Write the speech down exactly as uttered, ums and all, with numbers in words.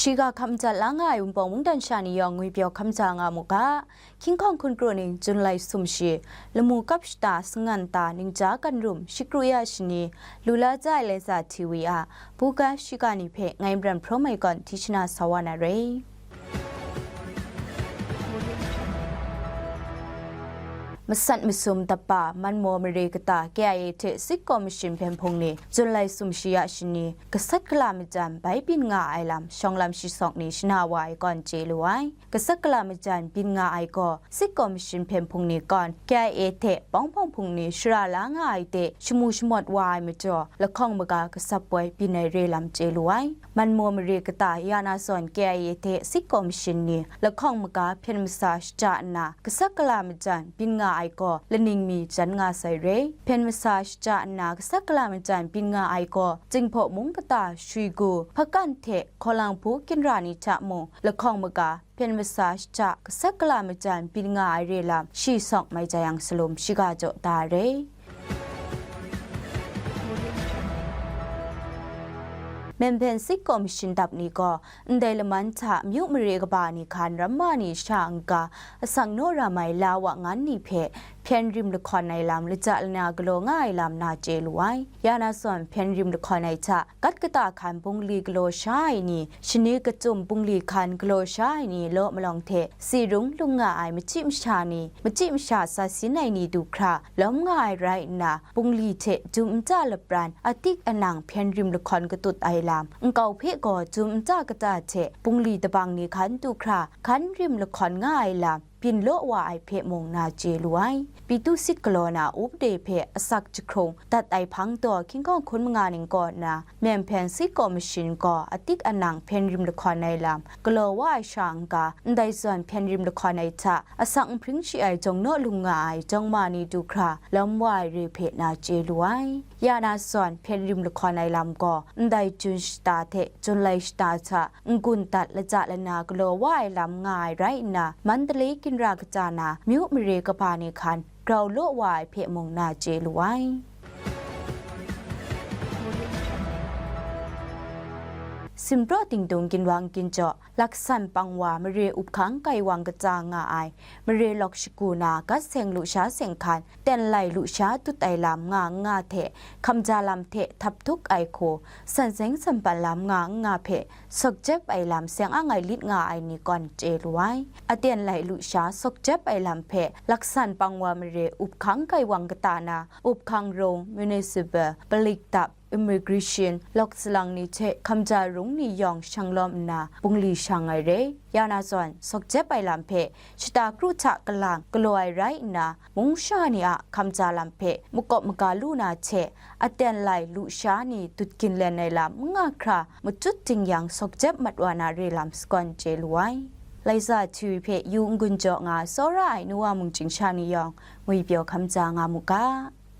Shiga hkam jat la nga ai Wunpawng mungdan sha ni yawng ngwi pyaw hkam ja nga mu ga. Hkying hkawng hkun kru ning Jun lai sum shi, lamu kap shata sangan ta ningja kan rum shikru ya shani, lu la ja ai Laiza T V a buga shiga ni hpe ngai maran hprawm ai gawn Tishna Sawa na rai. Masat masum dapa manmaw mare kata K I A hte Sik Kaw Mashin hpyen hpung ni Jun lai sum shi ya shani gasat gala majan bai byin nga ai lam shawng lam shi sawk ni shana wa ai gawn chye lu ai. Gasat gala majan byin nga ai gaw Sik Kaw Mashin hpyen hpung ni gawn K I A hte bawng hpawng hpung ni shara la nga ai hte shamu shamawt wa ai majaw lahkawng maga gasap woi byin ai re lam chye lu ai. Manmaw mare kata ya na zawn K I A hte Sik Kaw Mashin ni lahkawng maga hpyen masa shaja nna, gasat gala majan byin nga ai gaw laning mi jan nga sai re. Hpyen masa shaja nna gasat gala majan byin nga ai gaw Jinghpaw mung kata Shwigu, Hpakan hte Hkawlang hpu ginra ni hta mung lahkawng maga hpyen masa shaja gasat gala majan byin nga ai re lam shi sawk mai jai yang salum shiga jaw da ai re. Myen hpyen Sik Kaw Mashin dap ni gaw ndai laman hta amyu mare kaba ni hkan ramma ni sha n-ga asak naw ram ai la wa ngan ni hpe hpyen rim lahkawn ai lam laja lana galaw nga ai lam na chye lu ai. Ya na zawn hpyen rim lahkawn ai hta gat kata hkan bungli galaw sha ai ni, shani kachyum bungli hkan galaw sha ai ni law malawng hte si rung lung nga ai machyi masha ni, machyi masha sa sin ai ni du hkra lawm nga ai rai nna, bungli hte jum nta lapran atik anang hpyen rim lahkawn katut ai lam, nkau hpe gaw jum nta kata hte bungli dabang ni hkan du hkra hkan rim lahkawn nga ai lam, byin law wa ai hpe mung na chye lu ai. Pitu sit galaw na upde hpe asak jahkrung dat ai hpang daw hkying hkawng hkun manga ning kaw nna, myen hpyen Sik Kaw Mashin gaw atik anang hpyen rim lahkawn ai lam galaw wa ai sha n-ga, ndai zawn hpyen rim lahkawn ai hta asak nhpring shi ai jawng naw lung nga ai jawng ma ni du hkra lawm wa ai re hpe na chye lu ai. Ya na zawn hpyen rim lahkawn ai lam gaw ndai Jun shata hte Jun lai shata hta n-gun dat laja lana galaw wa ai lam nga ai rai nna, Mandalay ginra kaja na myu mare kaba ni hkan grau law wa ai hpe mung na chye lu ai. Simpraw Dingdung ginwang ginjaw, laksan pang wa mare up hkang kai wang kaja nga ai, mare lawk shagu na gat seng lusha seng hkan, ten lai lusha tut ai lam nga n nga hte, hkamja lam hte htap htuk ai hku, san seng san pan lam nga n nga hpe, sawk jep ai lam seng ang ai lit nga ai ni gawn chye lu ai. Aten lai lusha sawk jep ai lam hpe laksan pang wa mare up hkang kai wang kata na, up hkang rung, municipal, palik dap, immigration, lawk salang ni hte hkamja rung ni yawng shang lawm nna bungli shang ai re. Ya na zawn, sawk jep ai lam hpe shata kru hta kalang galaw ai rai nna, mung sha ni a hkamja lam hpe makawp maga lu na hte, aten lai lusha ni dut ginlen ai lam n nga hkra, machut jing yang sawk jep mat wa na re lam sagawn chye lu ai. Laiza T V hpe yu n-gun jaw nga tsawra ai Nuwa Mung Ching sha ni yawng ngwi pyaw hkam ja nga mu ga.